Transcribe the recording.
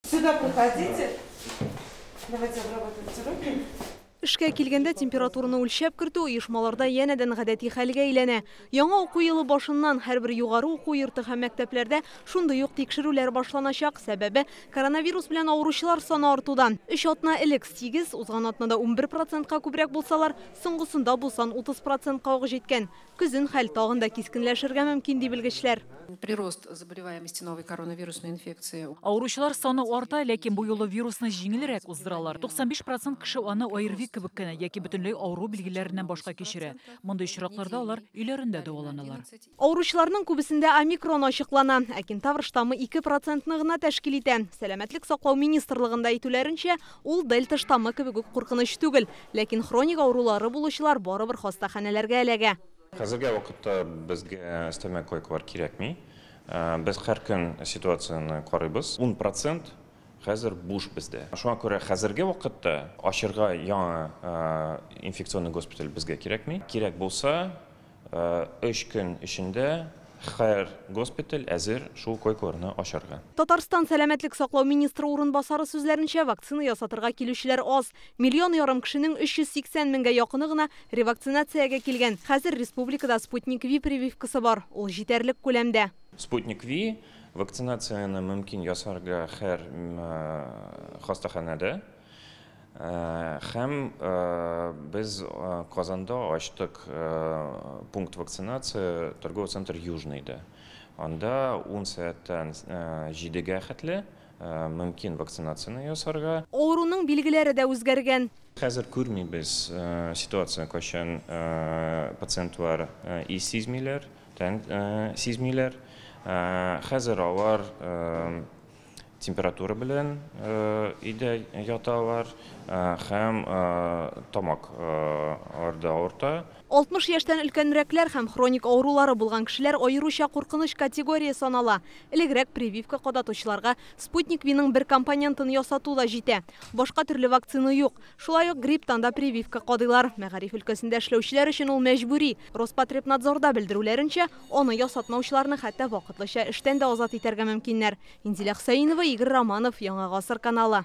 Сюда проходите. Давайте обрабатывайте руки. Эшкә килгәндә температураны үлчәп кертү оешмаларда янәдән гадәти хәлгә әйләнә. Яңа уку елы башыннан һәрбер югары уку йорты һәм мәктәпләрдә шундый ук тикшерүләр башланачак. Сәбәбе коронавирус белән авыручылар саны артудан. 3 атна элек 8, узган атнада 11%-ка күбрәк булсалар, соңгысында бу сан 30%-ка ук җиткән. Көзен хәл тагын да кискенләшергә мөмкин ди белгечләр. Прирост заболеваемости новой коронавирусной инфекции. Авыручылар саны арта, ләкин бу юлы вирусны җиңелрәк уздыралар. 95% кеше аны ОРВИ кебек кенә яки бөтенләй авыру билгеләреннән башка кичерә. Мондый очракларда алар өйләрендә дәваланалар. Авыручыларның күбесендә омикрон ачыклана, ә кентавр штаммы 2%-ны гына тәшкил итә. Сәламәтлек саклау министрлыгында әйтүләренчә, ул дельта штаммы кебек үк куркыныч түгел, ләкин хроник авырулары булучылар барыбер хастаханәләргә эләгә. Хәзерге вакытта безгә өстәмә койкалар кирәкми. Без һәр көн ситуацияне карыйбыз. 10% хәзер буш бездә. Шуңа күрә хәзерге вакытта ачырга яңа инфекционный госпиталь безгә кирәкми. Кирәк булса, 3 көн эчендә һәр госпиталь әзер шул койкаларны ачарга. Татарстан сәламәтлек саклау министры урынбасары сүзләренчә, вакцина ясатырга килүчеләр аз. Миллион ярым кешенең 380 меңгә якыны гына ревакцинациягә килгән. Хәзер республикада Спутник Ви прививкасы бар. Ул җитәрлек күләмдә. Спутник Ви вакцинацияне мөмкин ясарга һәр хастаханәдә. Һәм без Казанда ачтык пункт вакцинации торговый центр Южныйда. Анда 10 сәгатьтән 7-гә хәтле мөмкин вакцинацияне ясарга. Авыруның билгеләре дә үзгәргән. Хәзер күрмибез ситуация, кайчан пациентлар ис сизмиләр, тән сизмиләр. Хәзер алар температура белән өйдә яталар һәм тамак аларда авырта. 60 яшьтән өлкәнрәкләр һәм хроник авырулары булган кешеләр аеруча куркыныч категория санала. Элегрәк прививка кадатучыларга Спутник Ви-ның бер компонентын ясату да җитә. Башка төрле вакцина юк. Шулай ук грипптан да прививка кадыйлар. Мәгариф өлкәсендә эшләүчеләр өчен ул мәҗбүри. Роспотребнадзорда белдерүләренчә, аны ясатмаучыларны хәтта вакытлыча эштән дә азат итәргә мөмкиннәр. Инзилә Хөсәенова, Игорь Романов, Яңа Гасыр каналы.